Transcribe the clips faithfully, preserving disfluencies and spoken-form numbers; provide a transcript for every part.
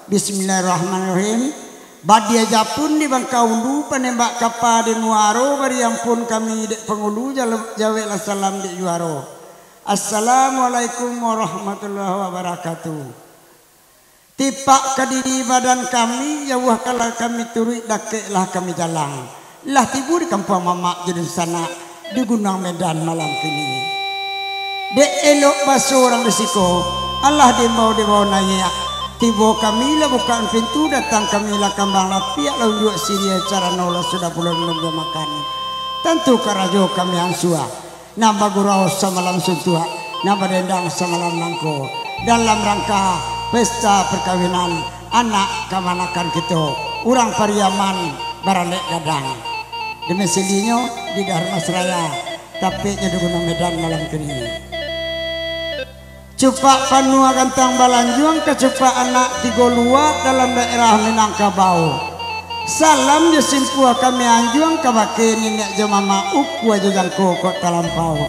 Bismillahirrahmanirrahim. Badia japun di Bangkaulu, panembak kapa di muaro, bari ampun kami dek pangulu, jalo-, jaweklah salam dek juaro. Assalamualaikum warahmatullahi wabarakatuh. Tipak ka diri badan kami, jauah kalah kami turuik, dakeklah kami jalang. Lah tibo di kampuang mamak jo dunsanak, di Gunuang Medan malam kini. Dek elok baso urang di siko, alah diimbau-diimbau naiak. Tibo kami lah bukaan pintu, datang kami lah kambang lapiak, lah unjuak siriah carano, lah sudah pulo minum jo makan. Tantu karajo kami ansua. Nan bagurau samalam suntuak, nan badendang samalam nangko, dalam rangka pesta parkawinan anak kamanakan kito, urang Pariaman baralek gadang. Domisilionyo di Dharmasraya, tapeknyo di Gunuang Medan malam kini. Cupak panuah gantang balanjuang, kacupak anak tigo luak dalam daerah Minangkabau. Salam jo simpuah kami anjuang kabake niniak jo mamak, ukua jo jangko kok talampau.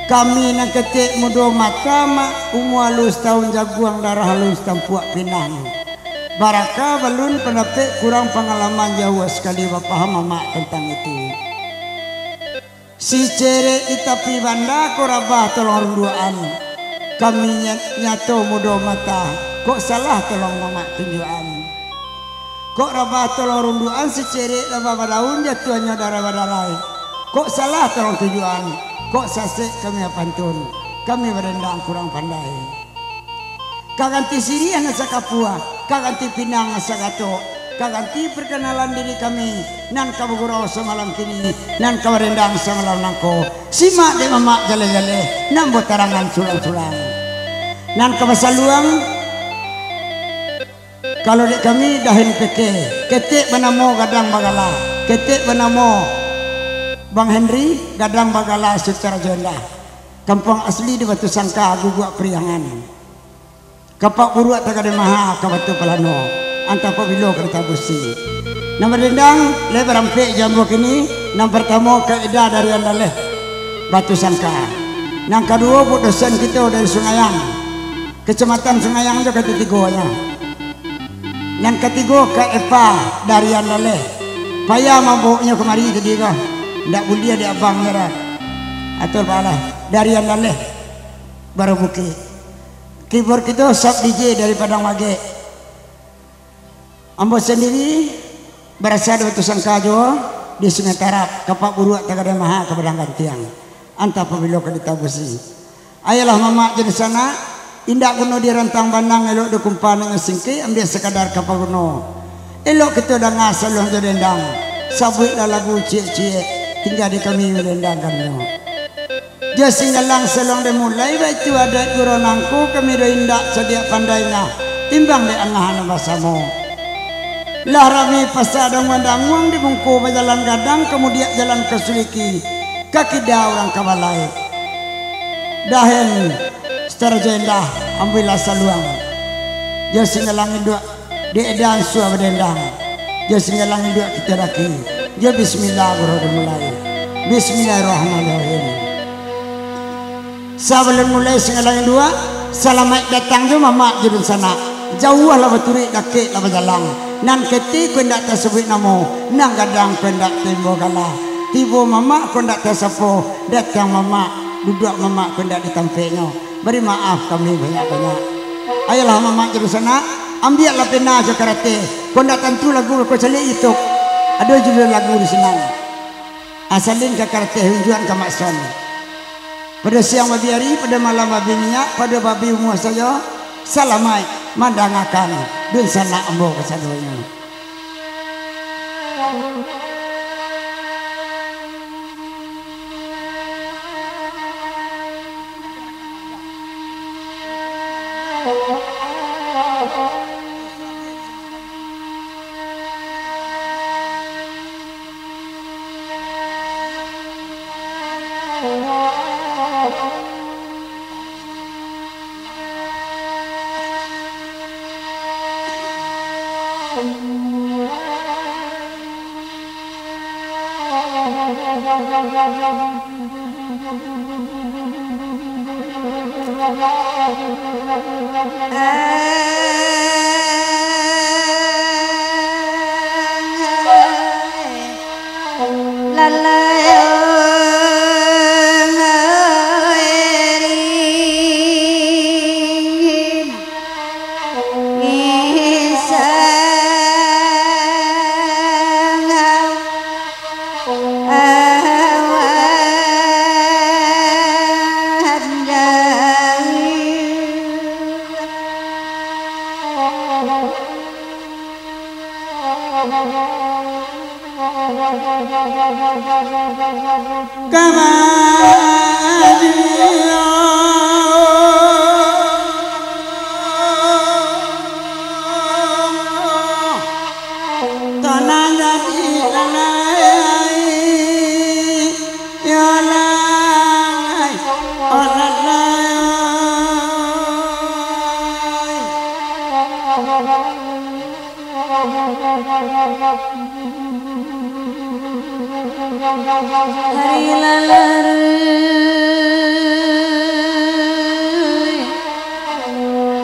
Kami nan ketek mudo mata, mak, umua alun satahun jaguang, darah alun satampuak pinang. Barakah balun pandapek, kurang pangalaman, jauah sakali bapaham mamak tantang itu. Sicerek di tapi banda, kok rabah tolong runduakan. Kami nya-, nyato mudo mata, kok salah tolong mamak tunjuakan. Kok rabah tolong runduakan, sicerek rabah badaun, jatuahnyo darai badarai. Kok salah tolong tunjuakan, kok sasek kami apantun, kami badendang kurang pandai. Ka ganti siriah nan sakapua, ka ganti pinang nan sagatok, ka ganti parkanalan diri kami, nan ka bagurau samalam kini, nan ka badendang samalam nangko. Simak dek mamak jaleh-jaleh, nan batarangan surang-surang. Nan ka basaluang, kalau dek kami, Dahen Peke, ketek banamo Gadang Bagala, ketek banamo Bang Henry, Gadang Bagala Sutarajo Endah. Kampuang asli di Batusangka, Guguak Pariangan. Kapak Buruak Tagade Maha ka Batu Palano, antah pabilo ka ditabusi. Nan badendang, lai barampek jo ambo kini, nan partamo ka Eda dari Andaleh, Batusangka. Nan kaduo, Buk Dosen kito dari Sungayang, Kecamatan Sungayang jo katigonyo. Nan katigo ka Epa dari Andaleh. Payah mambawoknyo kamari tadi ko. Ndak buliah dek abangnyo doh. Atur balah. Dari Andaleh. Baru Bukik. Keyboard kito Sub D J dari Padang Magek. Ambo sandiri barasa dari Batusangka juo, di Sungai Tarap, Kapak Buruak Tagade Maha ka Padang Gantiang. Antah pabilo ka ditabusi. Ayolah mamak jo dunsanak, indak guno dirantang banang, elok dikumpa nan singkek, ambiak sakadar ka paguno. Elok kito danga saluang jo dendang, sabuiklah lagu ciek-ciek, tingga di kami mandendangkannyo. Jo Singgalang saluang dimulai, baitu adaik gurau nangko, kami doh indak cadiak pandai, nah, timbang dek angah nan basamo. Lah rami pasak danguang-danguang, di muko bajalan gadang, ka mudiak jalan ka suliki, ka kida urang ka balai. Dahen Sutarajo Endah, ambiaklah saluang. Jo Singgalang induak, di Eda ansua badendang. Jo Singgalang induak kito daki. Jo bismillah gurau dimulai. Bismillahirrahmanirrahim. Sabalun mulai Singgalang induak, salamaik datang jo mamak jo dunsanak. Jauahlah baturuik, dakeklah bajalang. Nan ketek ko indak tasabuik namo, nan gadang ko indak taimbau gala. Tibo mamak ko indak tasapo, datang mamak, duduak mamak ko indak di tampeknyo. Bari maaf kami banyak-banyak. Ayolah mamak jo dunsanak, ambiaklah pena jo karateh. Ko indak tantu lagu ko caliak YouTube. Ado judul lagu di sinan. Asalin ka karateh, unjuakan ka Mak Son. Pado siang babi ari, pado malam babi minyak, pado babi umua sajo, salamaik mandangakan dunsanak ambo kasadonyo. Hari lah larui,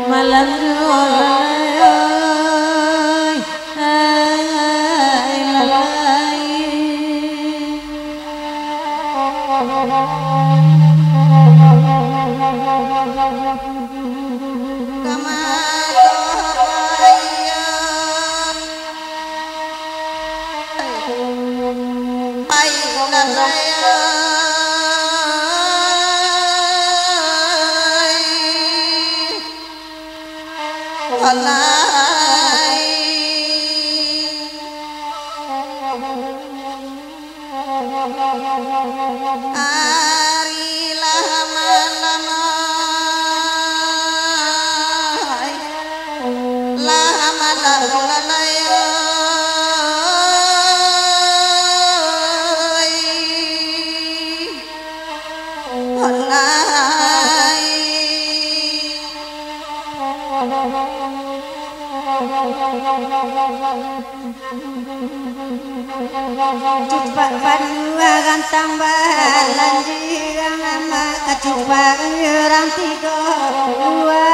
malam juo lah larui, hai, hai, lalai. Ari lah malam ai, lah malam lalai ai. Walai. Cupak paduo rantang balanjiang, amak, cupak urang tigo dua,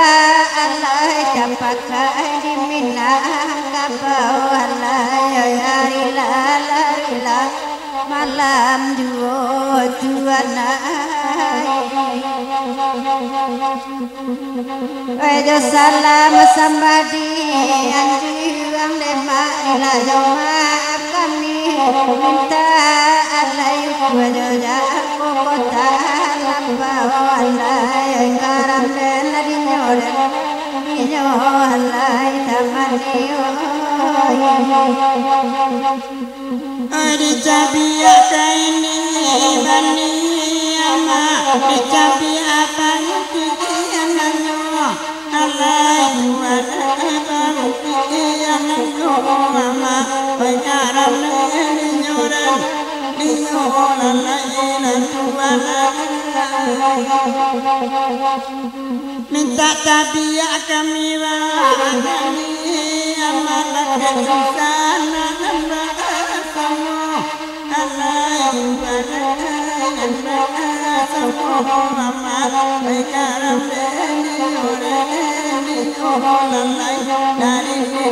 alai, tapakai di Minangkabau, alai, ari lah, ari lah, malam juo tu, alai. Weh, jo salam sambah di anjuang, dek marilah jo maaf kami mintak, alai, weh, jo jako kota Lambau, alai, karambek lah dinyo, dinyo, alai, taman dinyo. Dicabiak ka ini bani amak, dicabiak pantiananyo. Alai, alai, pantiananyo amak, pangaran dinyo, dinyo lalai nan tuan. Mintak tabiak kami bani amalkan susah nan basamo. Alai, alai, alai, basamo amal, baik karambek ni, orang ni, orang lalai dari ni.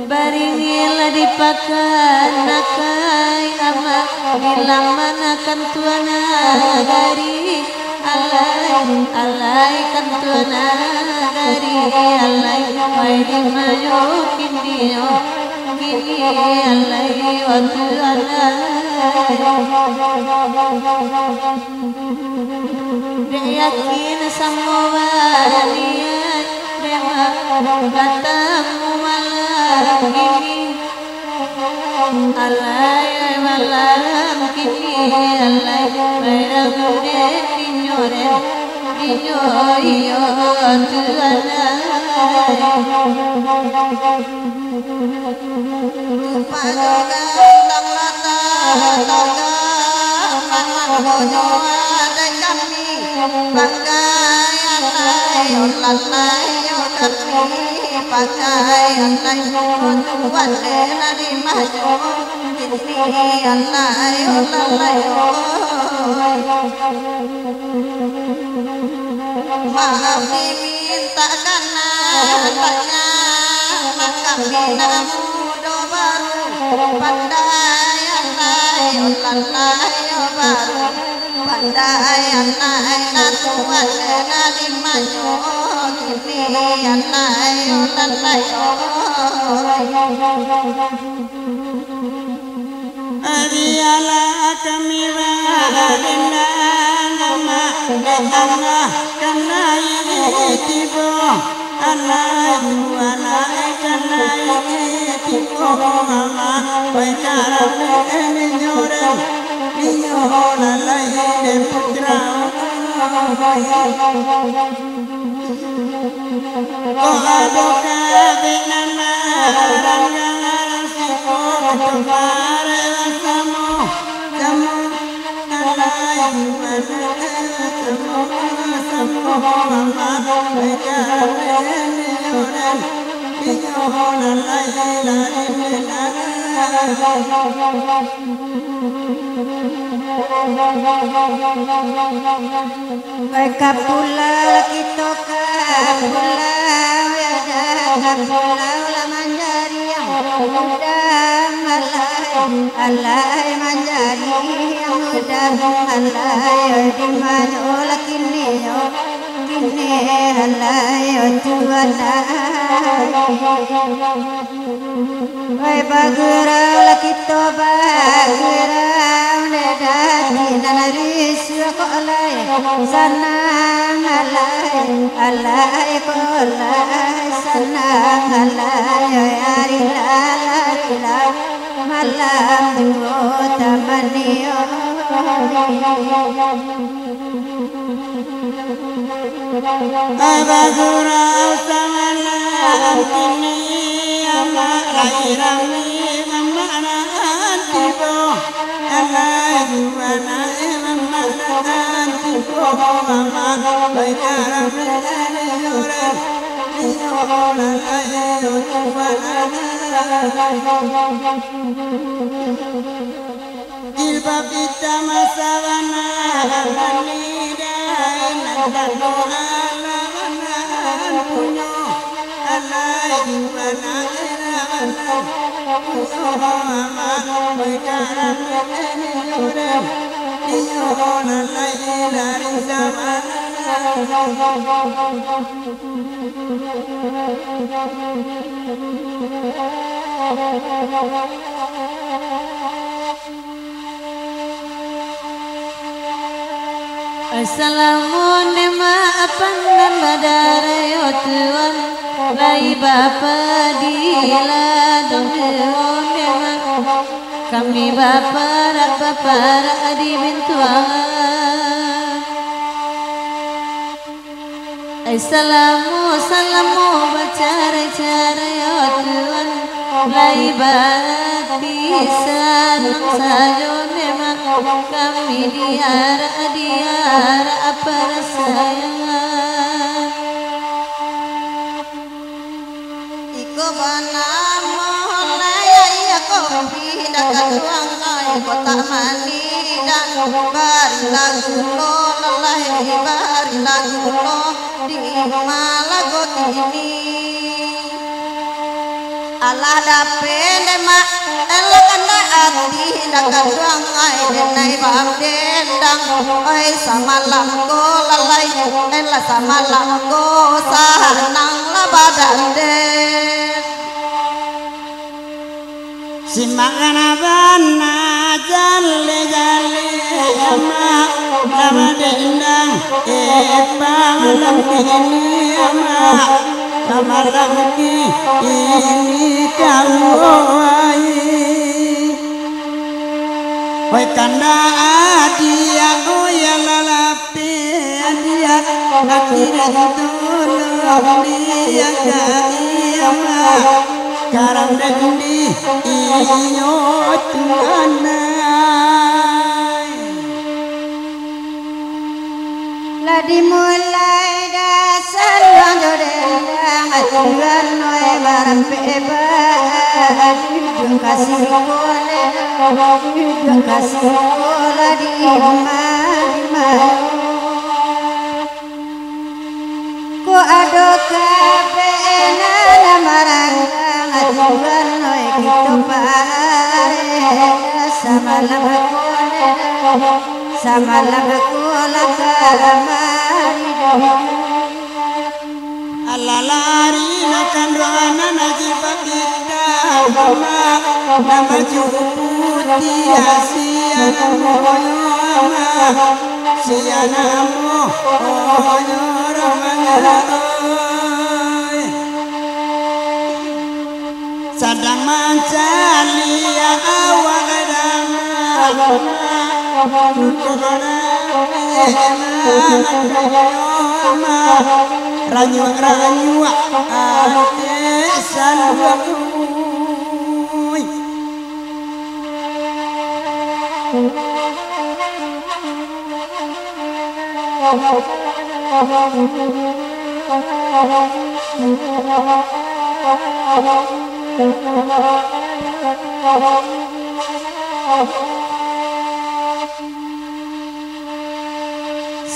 Baringil di pakan akai amak, bilang manakan tuan nagari, alai, alai kan tuan nagari, alai, pai di mayo kini, oh, kini, alai, oh, tuan nagari. Dek yakin samo baniat, dek ma-, batamu malam kini. Alai, malam kini, alai, barang dek dinyo, dek dinyo, iyo, tuan ai. Rupa jo gantang lah tatangah, manang gojo adai kami, bangkai alai, olanai jo kami, bangkai alai, tuan dek lah di majo, kini alai, olanai, oi. Maaf dimintak kana, antaknya mangkambing nan mudo baru, pandai anai, ulan layo baru, pandai anai, nan tuan nan di majo, kini anai, ulan layo. Bialah kami barinda Alah, kanai tibo, alah, alah, kanai tibo, alah, bajarang, eh, minyo den, minyo lalai, eh, putra. Kok ado kabek nan marangga, siko tu bareh samo, samo. Ai ka pulau kito ka pulau, yo dah ka pulau lah manjadi. Alai, alai manjadi, alai, di mano lah kini yo, kini alai, oh Tuhan, alai. Oi, bagurau lah kito bagurau, dek dati nan risuah kok alai, sanang alai, alai kok alai, sanang alai, oi, ari lah, ari lah. Malam juo taman iyo. Abah gurau samalam kini, amak lai rami, amak nan tibo. Alai juo anak, amak nan tibo, amak lai rami, amak nan tibo. Jilbab itam sabana, nidai nan tando ala nan punyo, alai bana era bana punyo, amak baikan ninyo den, ninyo nan lai dari sabana. Assalamu alaikum, apan nan badarayo tuan, lai bapadilah dong tuan, memang kami baparak-baparak di bintuangan. Ai salamo-salamo bacarai-carai, yo Tuhan, lai baati sanang sajo memang kami diarak-diarak parasayoan. Iko banamo lai, iko pindah ka tuang lai, iko tak mani dan barilah gulo lai, barilah gulo di malago kini. Alah dapek dek mak, elok kandak ati, indak kanduang ai, denai bam dendang. Oi, samalam ko lalai, elah samalam ko sanang lah badan den. Simak kana bana jali-jali, amak, nama dendang, eh, pamalam kini, amak. Samalam kini kawai. Oi kanda adiak, oi alah lapeh adiak, aki den tolong diak ka iyo, mak. Karang den di iyo tuanai. Lah dimulai dasan bang jo dendang, aturan oi barampek ba, ujung kasih ko, ujung kasih ko lah di imah, imah. Ko ado kapena nan maranggang, aturan oi kito pareh, samalam ko, samalam ko lah kamari. Alah lari nak kanduang anak najib pakita, amak, nama cukup putih asia moyo, amak. Sia namo, oh, nyo urang mangaroi. Sadang mancaliak awak dama. Ranyuak-ranyuak ati saluang.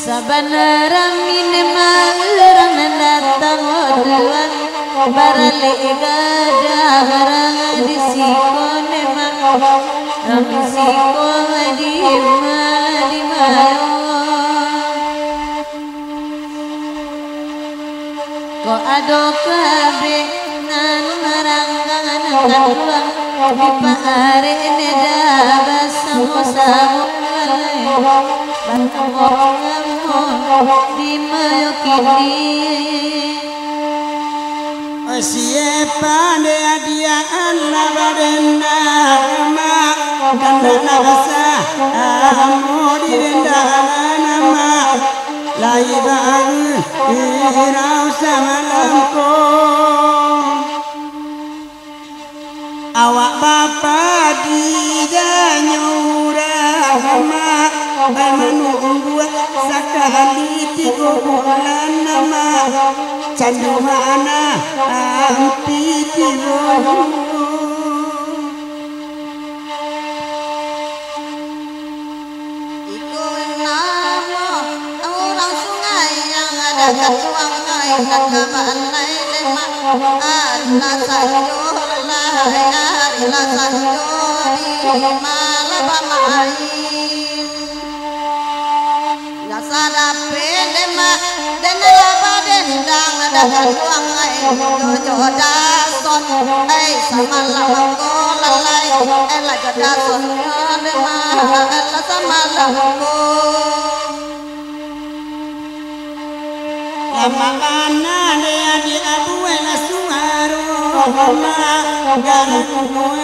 Sabana rami ne mah urang nan datang oduan, baralek gadang rang di siko ne mah, rang di siko di ma, di ma yo. Kok ado kabek nan maranggang nan kanduang, dipaarek ne dah basamo-samo lai, basamo-samo di mayo kini. Sia pandai adiak anak badendang, mak, kandak nasa, amo didendang, mak. Lai baru irau samalam ko. Awak bapadi janyo urang, mak, manunggu sakali tigo bulan, mak. Candu mana ampi tigo. Iko namo urang sungai nan ado katuang ai nan ka balai lemak. Ari lah sanjo lai, ari lah sanjo di malam bamain. Lah sadapek lemak, den lah badendang, dah katuang ai, jo, jo dason, ai samalam ko lalai, eh, lah jo dason, lemak, eh, lah samalam ko. Lamak bana dek adiak abuai lah suaro, mak, garuah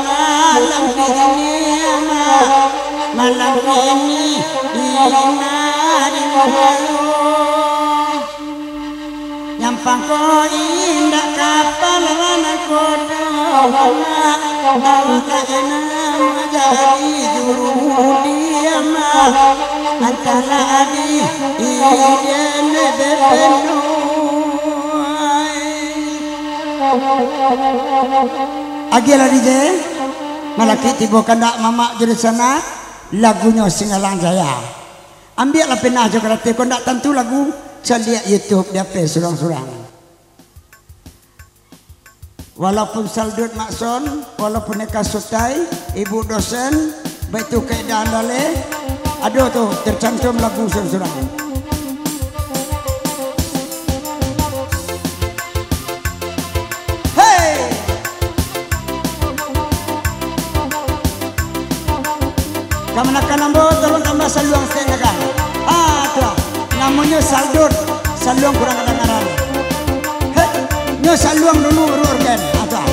malam kini, mak. Malam kini, di ma, di ma yo. Nyampang ko indak kapal nan kodo, mak. Awak ka enam jadi juru mulia, mak. Antara di, di, di, di, di, di, Agiahlah D J, malakik tibo kandak mamak jo dunsanak, lagunyo Singgalang Jaya. Ambiaklah penah jo karateh, kok ndak tantu lagu, caliak YouTube di Ape surang-surang. Walaupun Saldut Makson, walaupun Eka Sutai, Ibu dosen, baitu kaedah andale, ado tu tercantum lagu surang-surang. Hei! Kamanakan ambo, tolong tambah saluang saketek, kan? Ah, tu ah. Namonyo Saldut, saluang kurang kadangaran. Hei, nyo saluang dulu, baru organ. Ah, tu ah.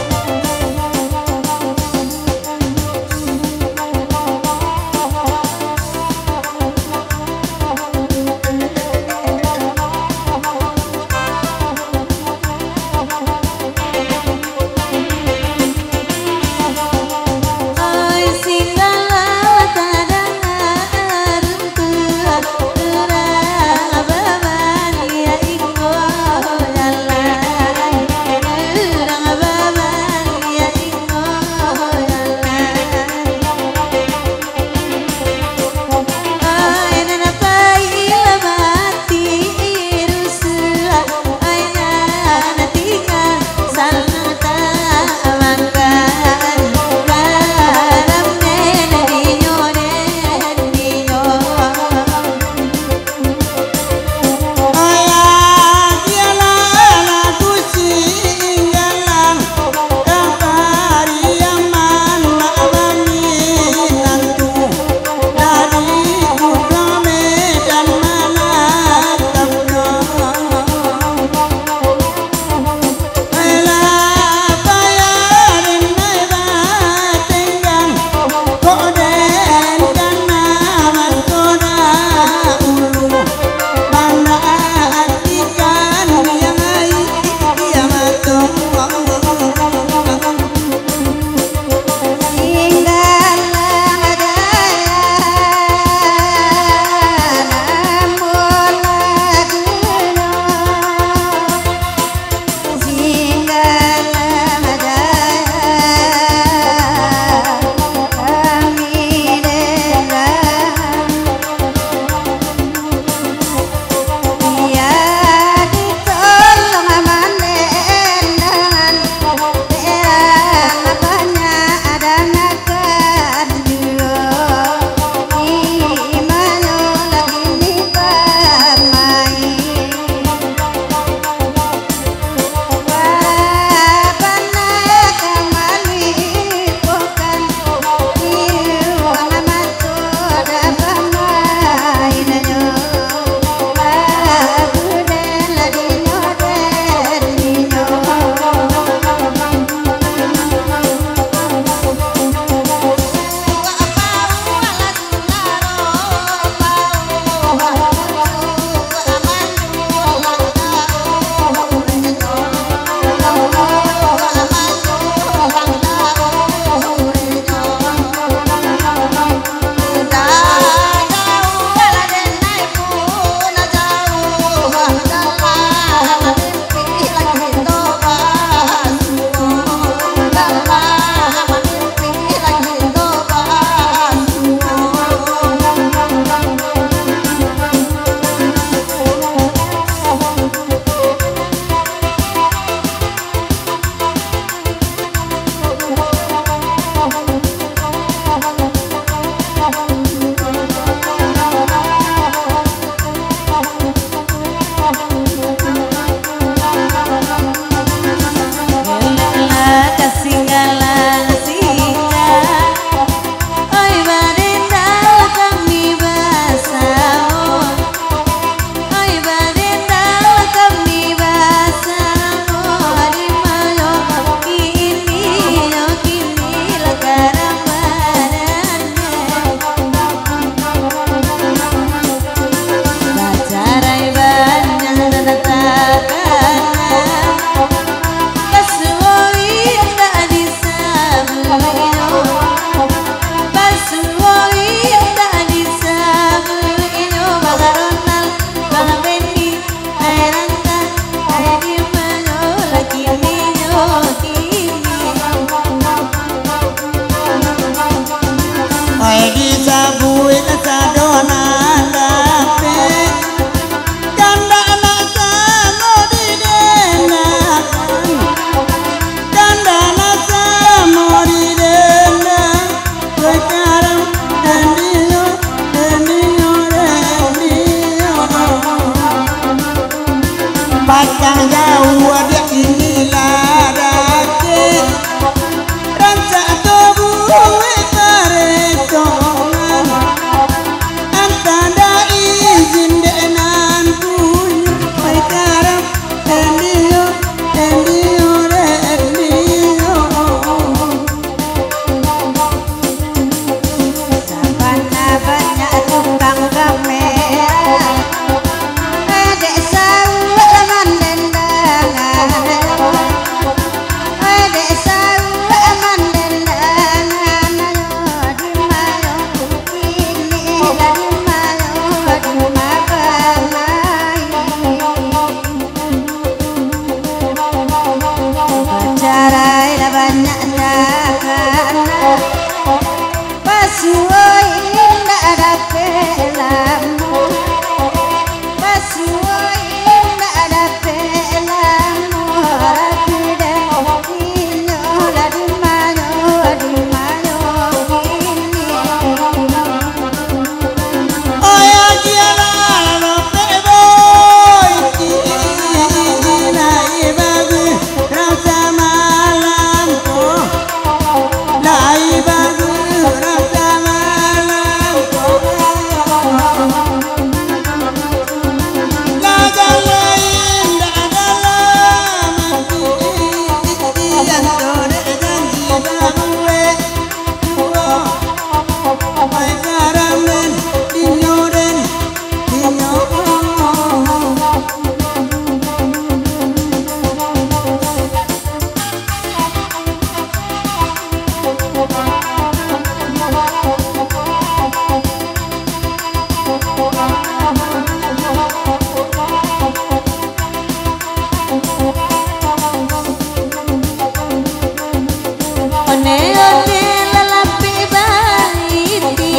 Onde-onde lalapeh baiti,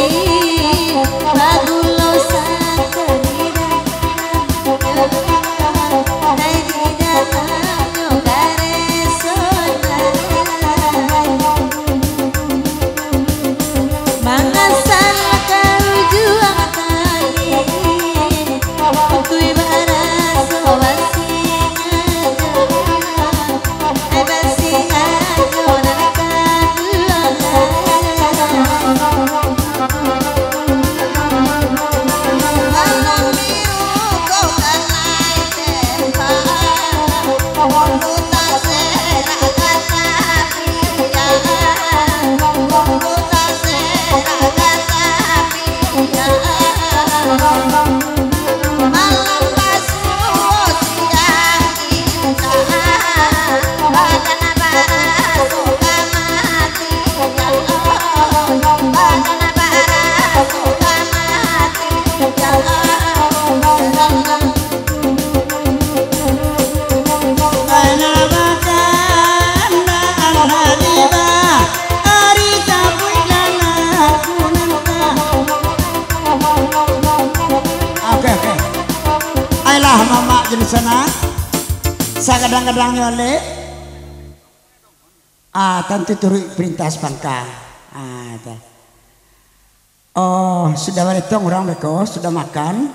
bagulo sakari dalam. Ai di dalamnyo kareso nan mangasal karujuang tali, untuik baraso basingajo, ai basingajo nan kaduo. Oke, oke. Ailah mamak jadi sana. Sagadang-gadangnyo lek. Ah, tantu turuik parintah sapangka. Ah, tu. Oh, sudah baretong urang beko, sudah makan,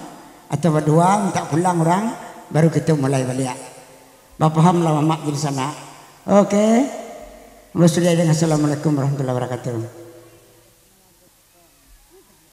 atau baduo, mintak pulang urang, baru kito mulai baliak. Bapaham lah mamak jadi sanak. Oke. Ambo sudahi dengan assalamualaikum warahmatullahi wabarakatuh.